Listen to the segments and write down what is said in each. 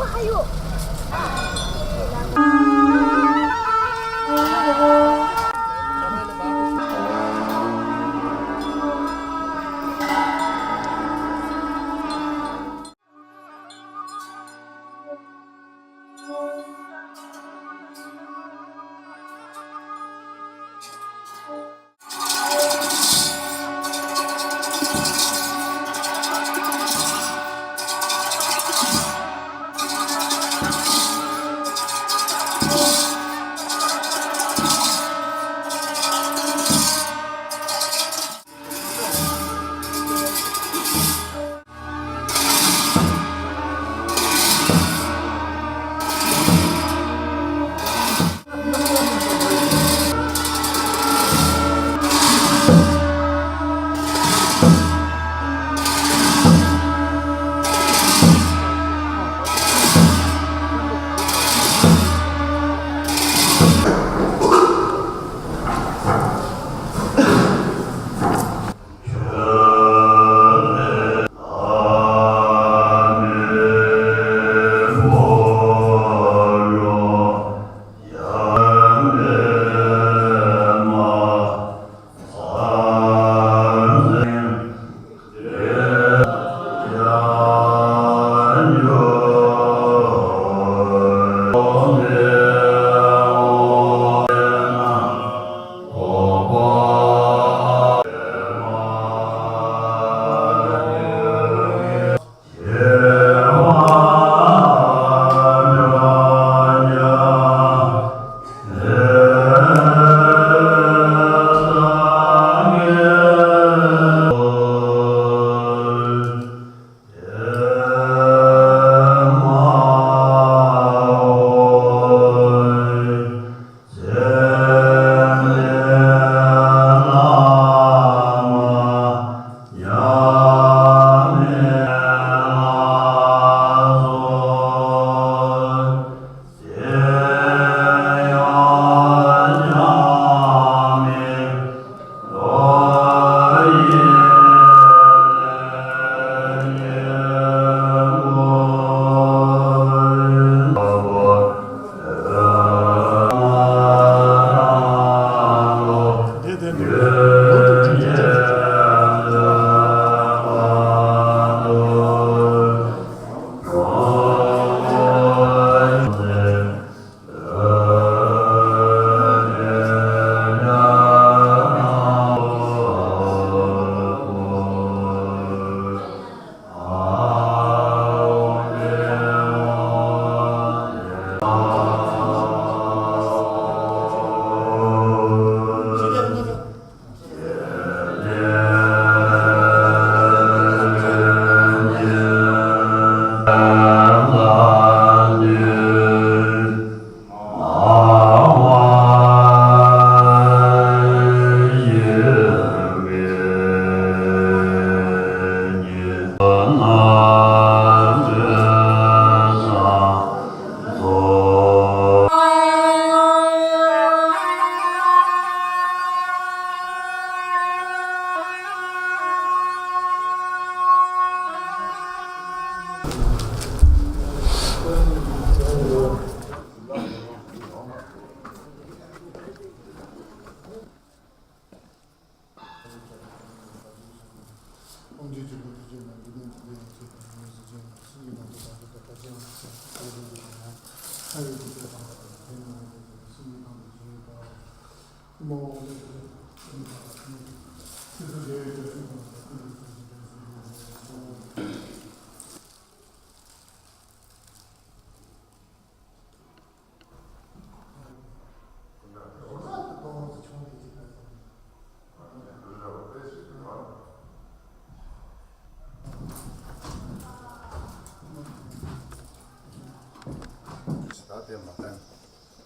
还有。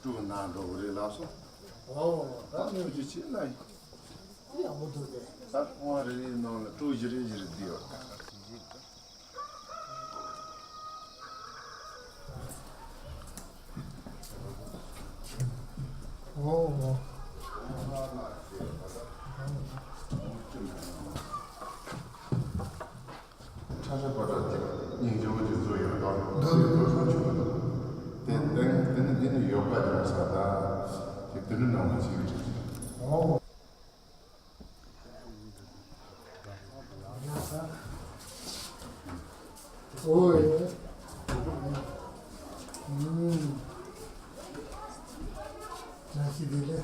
住南州的拉萨，咱们就进来。咱我这里弄了住一日一日地方。哦。查查把这宁州就做一个。 되는 나만 지금. 어. 오예. 자시들래.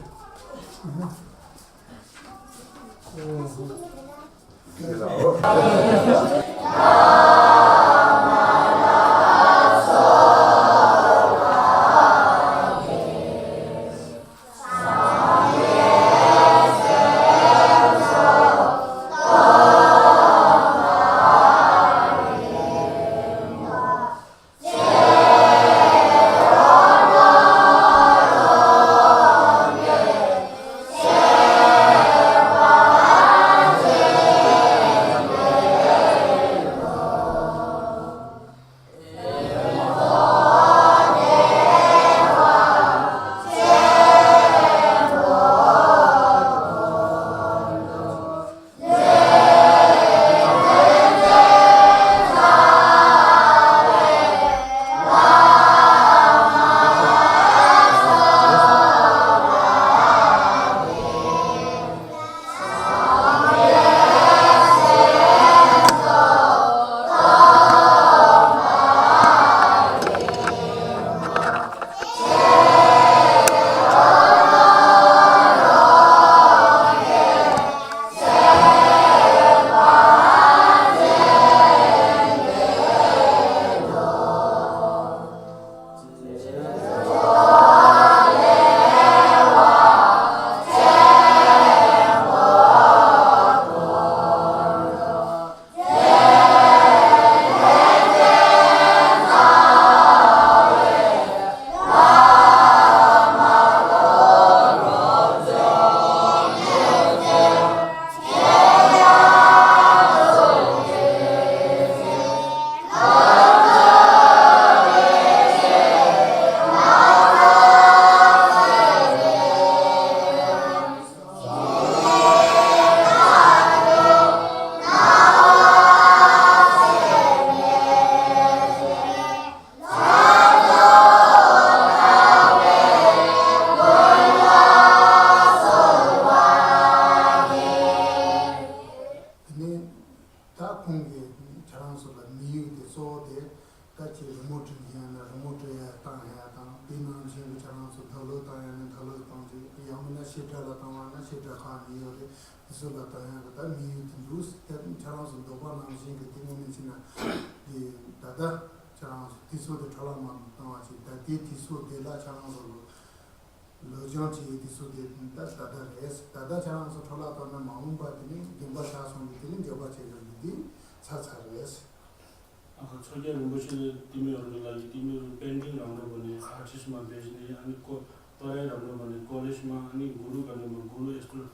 저게 무엇이 디메어를 디메어 밴딩 라운드 보니 아티스트만 베이스니 아니고 또래 라운드 보니 콜레지만 아니 구루 가는 뭐 구루 에스토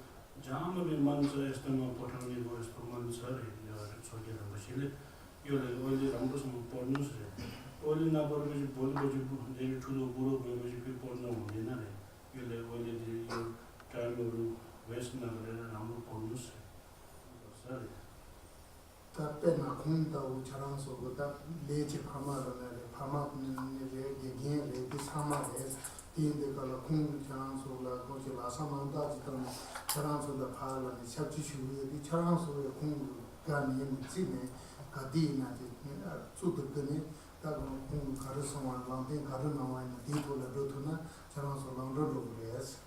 자마비 만서 에스토만 포탄이 뭐 에스토만 서리 저게 무엇이 요래 원래 라운드 좀 보는스 원래 나버지 볼보지 내일 투도 부로 보지 피포는 뭐냐네 요래 원래 이 타임으로 웨스트나를 라운드 보는스 서리 pena kunda u charang so da leji phama rane phama ne ge ge le di sama es tin de kala kung charang so la ko che la sama da ji tan charang so da pha la ni chap chi shu di charang so ye kung ga ni mu chi ne ka di na ji chu de ne da kung ka ru so wan lang de ka ru na wa ni di ko la do tu na charang so lang ro es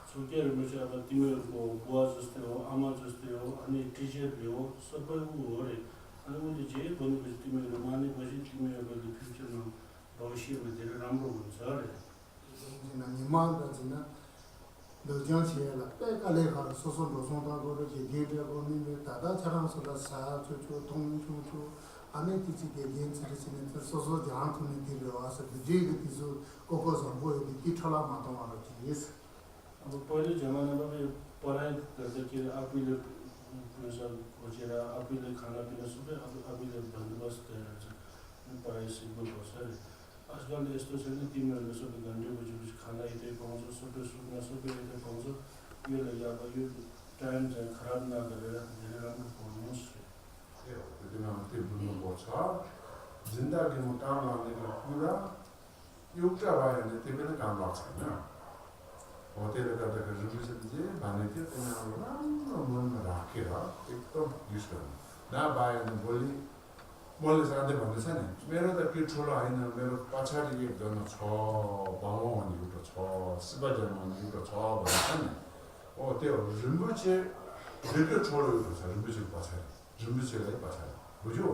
소개를 먼저 디메고 보아줬어요. 아마줬어요. 아니 티셔츠요. 서버고 오래. 아니 우리 제 돈을 디메로 많이 버신 디메로 퓨처는 러시아로 데려람으로 본사래. 지나 니만다 지나 너장치에라 빼깔래가 소소로 송다고를 제대로 보는 다다 차랑서다 사초초 동초초 안에 티치게 겐츠리스는 소소 장통이 되려 와서 제게 티소 고고서 보여 디털라 마동하러 지스 अब पहिले जमानामा पढाइ गर्दाखेरि आफैले खोजेर आफैले खाना पिना सबै आफैले बन्दोबस्त गरेर पढाइ सिक्नु पर्छ अरे आजकल यस्तो छैन तिमीहरूले सबै घन्टे बजेपछि खाना यतै पाउँछ सबै सुत्न सबै यतै पाउँछ योलाई अब यो टाइम चाहिँ खराब नगरेर धेरै राम्रो पढ्नुहोस् त्यो बुझ्नुपर्छ जिन्दगीमा काम लाग्ने कुरा एउटा भयो भने त्यो पनि काम लाग्छ होइन भगवान चाहिँ एउटा कुरा भन्नु पर्छ जिन्दगीमा काम लाग्ने कुरा एउटा भयो भने त्यो पनि काम लाग्छ होइन भगवान चाहिँ एउटा कुरा भन्नु पर्छ जिन्दगीमा काम लाग्ने कुरा एउटा भयो भने त्यो पनि काम लाग्छ होइन भगवान चाहिँ एउटा कुरा भन्नु पर्छ जिन्दगीमा काम लाग्ने कुरा एउटा भयो भने त्यो पनि काम लाग्छ होइन होटल का तो रिव्यू से दिए बाने के तो ना मन में रखेगा एकदम यूज करना ना बाय न बोली साधे भन्ने छ नि मेरो त के ठुलो हैन मेरो पछाडी एकजना छ बाबु भन्ने एउटा छ शिवजन भन्ने एउटा छ भन्छ नि ओ त्यो रिम्बुचे त्यो ठुलो एउटा छ रिम्बुचे पछाडी रिम्बुचेलाई पछाडी बुझ्यौ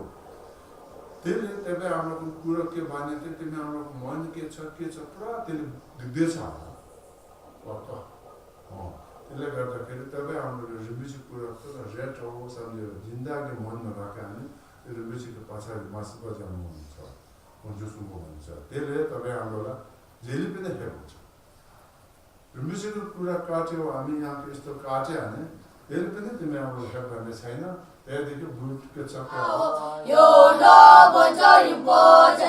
त्यसले तपाईँ हाम्रो कुरा के भने त्यो तिमी हाम्रो मन के छ पुरा त्यसले दिँदैछ त्यसले गर्दाखेरि तपाईँ हाम्रो रिम्बुचे कुरा रेट हो सम्झेर जिन्दगी मनमा राखेर नि रिम्बुचेको पछाडि मासु बजाउनु हुन्छ जुसुको हुन्छ त्यसले तपाईँ हामीलाई जहिले पनि हेर्नु हुन्छ रिम्बुचेको कुरा काट्यो हामी यहाँको यस्तो काट्यो भने त्यसले पनि तिमी हाम्रो हेल्प गर्ने छैन त्यहाँदेखि बुटको चक्कर यो नबन्छ रिम्पोच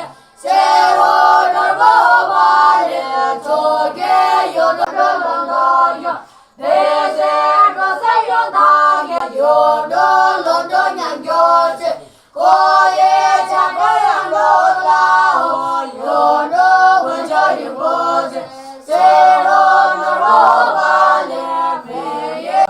सेरो नर्बबाले जोगे यो नर्बबाले देशे रसायो दागे यो लोndo 냥교체 고예 자고양로라 यो नबन्छ रिम्पोच सेरो नर्बबाले बेये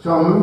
Chang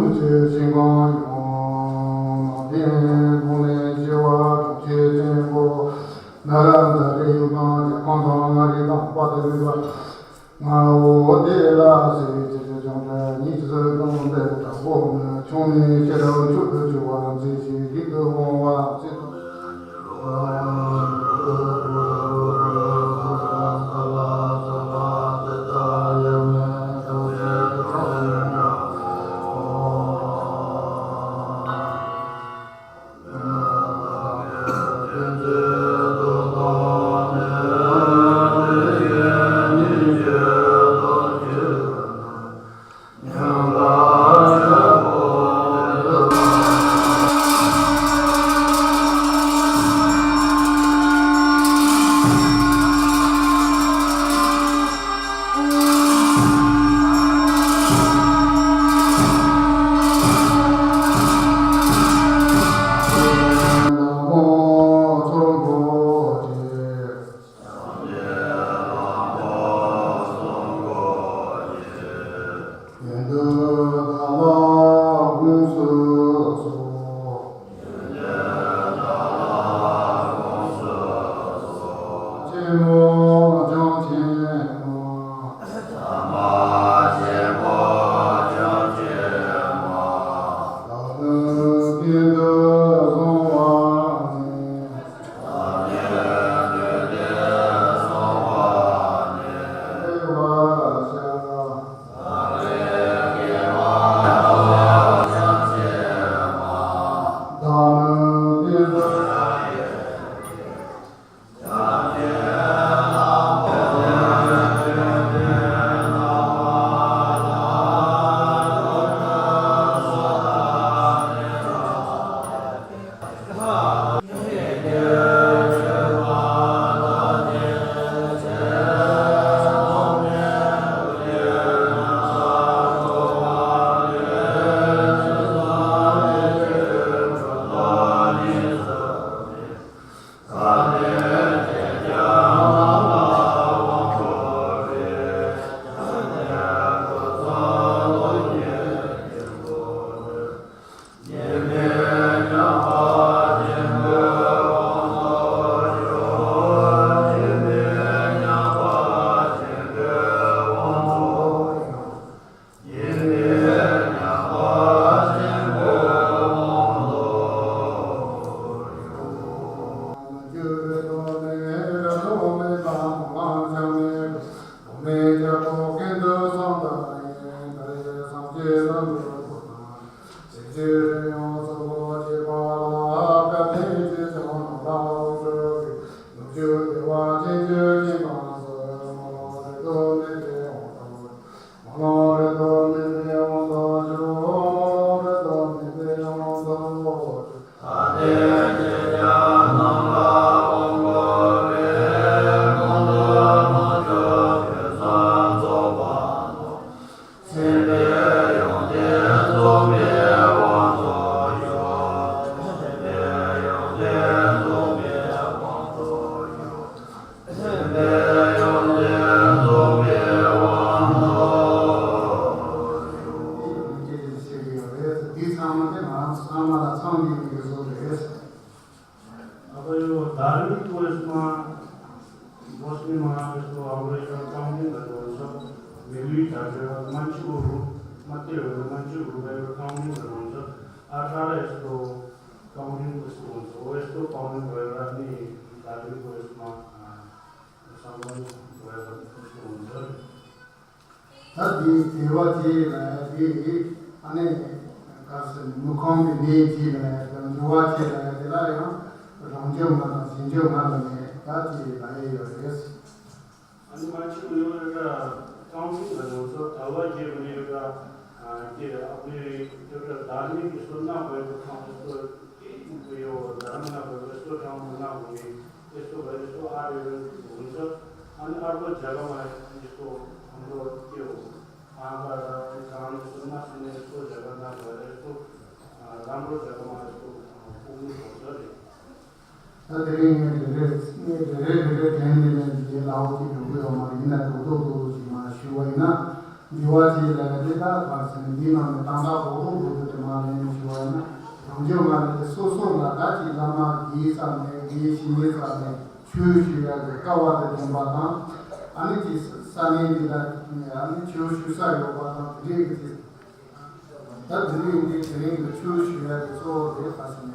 다 들이 이제 들이 추슈야 소를 하시네.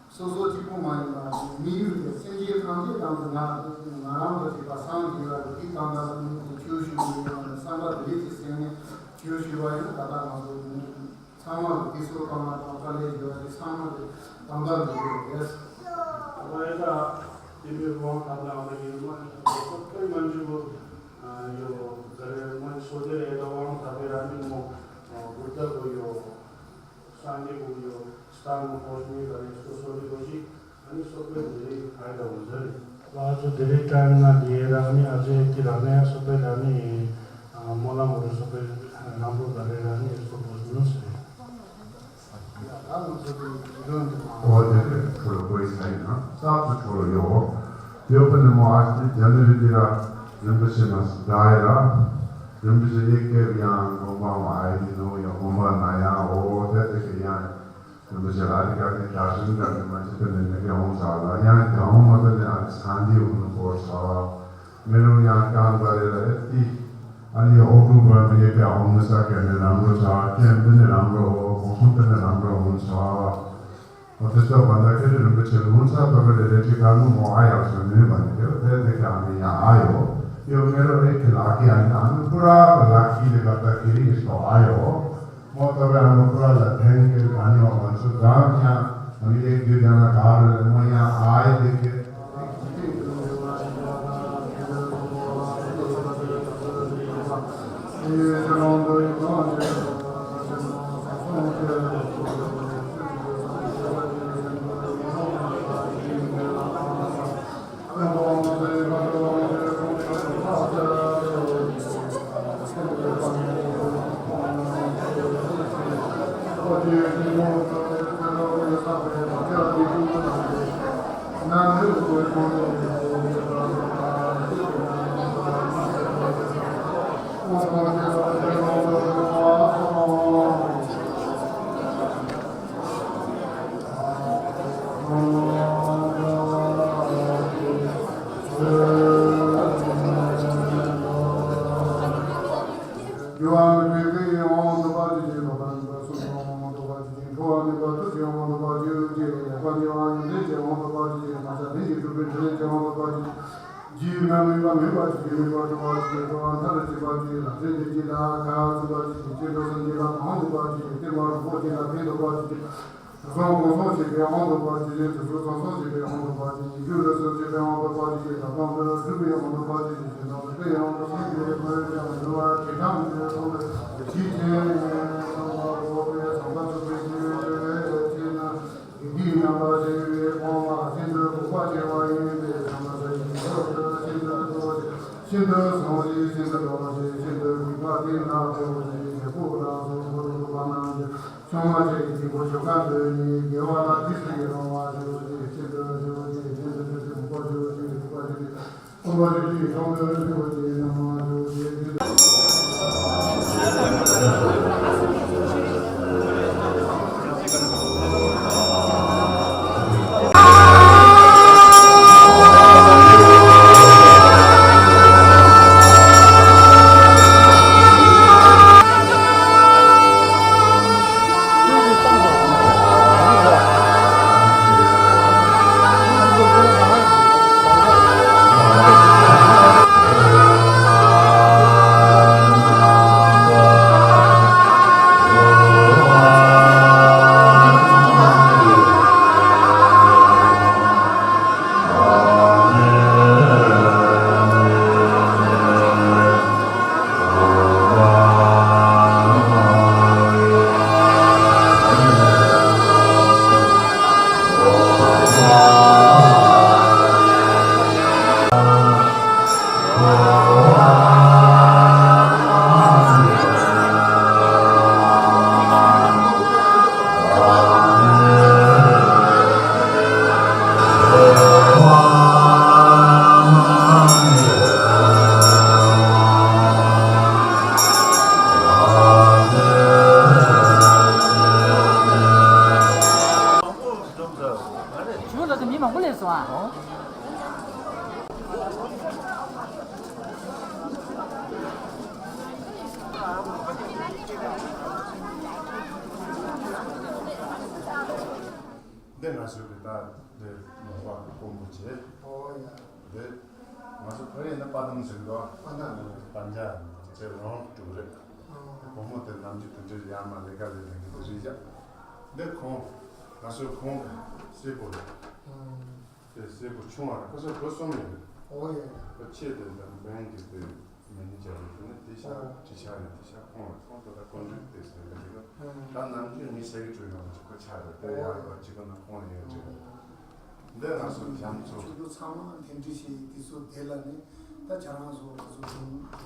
소소 지포만이나 미유의 세계 관계랑 나라도 제가 상기가 이 강가는 추슈는 상가들이 있으니 추슈와의 다다마도 상황 기술 강화도 관리되어 상황을 담당하고 있습니다. 그래서 이비원 담당하는 거의 만지고 요 그런 소재에 나온 답이라는 뭐 부터고요 상계고요 스타는 포스니 그래서 소리고지 아니 소변들이 가이다 오늘 아주 데리타나 디에라니 아주 기라네 소변이 몰라모르 소변 남부 가래라니 소변을 어제 그 보이스나이나 사업주 초로요. 옆에는 뭐 아직 연들이라 연구실마스 다이라 연구실이 그냥 엄마 아이디노 엄마 나야 오 대대 그냥 연구실 아직까지 다시는 만지는 게 엄살라 그냥 경험하는 아직 산디 오는 거서 메로냐 간바레라 이 아니 오른발 위에 없는 사람의 남로 자 캠프의 남로 공통된 남로 온사 어디서 만나게는 그 제문사들을 이렇게 가는 뭐 아야서는 말이에요. 대대가 아니야 아요. 여기로 이렇게 라기 아니야. 프라 라기를 갖다 길이 있어 아요. 뭐 또한 프라라 탱크를 다녀와서 그냥 우리 교장아 가를 뭐야 아이들이 내가 저기다 네 뭐가 공부지 오야 네 맞아 거기는 받으면서 하나 반자 제가 두래 공부때 남짓들 야만 내가 되는 게 진짜 내고 가서 공 세고 세고 충아 그래서 그 소문 오야 어찌 된다 뱅크들 매니저는 지샤는 콘도가 컨트롤돼서 그리고 난 남편이 세계 중요한 그 차를 내가 지금은 공원이에요 지금 내가 나서 잠수 저도 사망 텐트시 디소 델라네 다 자랑서 가서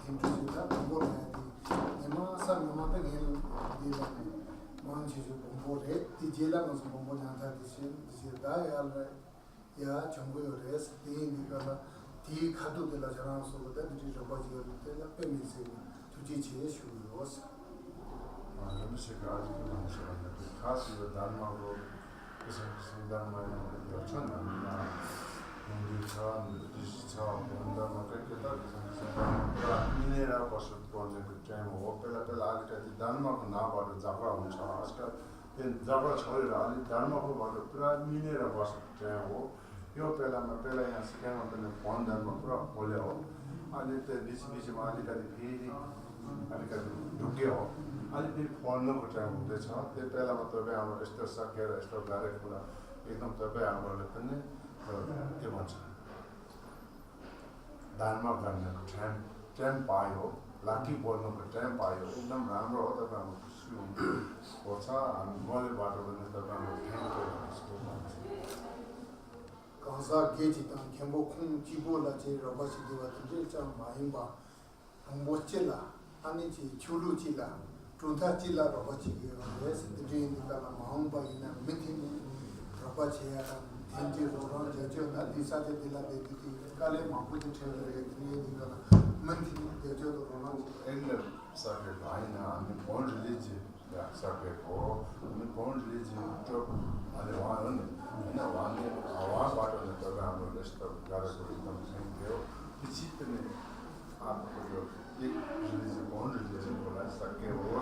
텐트시다 공부해야 돼 내가 사람한테 길 딜라네 만지주 공부해 디젤라면서 공부한다 디다 야 정보요레스 디니가 디 카도들라 자랑서보다 디 로바지가 빼면서 두지치에 쉬우요스 너무 제가 아직 너무 싫었는데 가수가 단마로 그래서 단마는 여천합니다. 우리 사람 디지털 본다만 그렇게 다 그래서 미네라 버스 보는 그 제목 벨라벨라 아직까지 단마고 나와도 잡아 온차 아까 된 잡아 처리를 아니 단마고 봐도 그라 미네라 버스 제목 요 벨라마 벨라야 스캔을 되는 본단마 그라 올려 아니 때 비시비시 아직까지 비리 아직까지 두개요 आज भी फोन को टाइम होते छ ते पहला मतलब हाम्रो यस्तो सकेर यस्तो गरेको कुरा एकदम तपाईं हामीले पनि के भन्छ दानमा गर्ने टाइम पायो लाकी बोल्नुको टाइम पायो एकदम राम्रो हो तपाईं हाम्रो खुसी हुन्छ हामी मैले बाटो पनि तपाईं हाम्रो गाजा गेजिता खेम्बो खुङ चिबोला चे रबासी दिवा तिले चा माइबा मोचेला अनि छि छुलु चिला टुंथा चिला रबाची गेस दिन निकाला माउंबा इना मिथिन रबाची या तेंजी रोरान जजो ना दिसा जे दिला देती काले मापु जे छेले दिने निकाला मंथि जजो रोरान एंडर सके भाइना हामी कोन रिलिजन या सके को हामी कोन रिलिजन तो अनि वाहन हैन वाहन आवाज बाटो ने त हाम्रो यस्तो गरेको एकदम सही थियो किछि पनि आपको जो एक रिलिजन कोन रिलिजन होला सके हो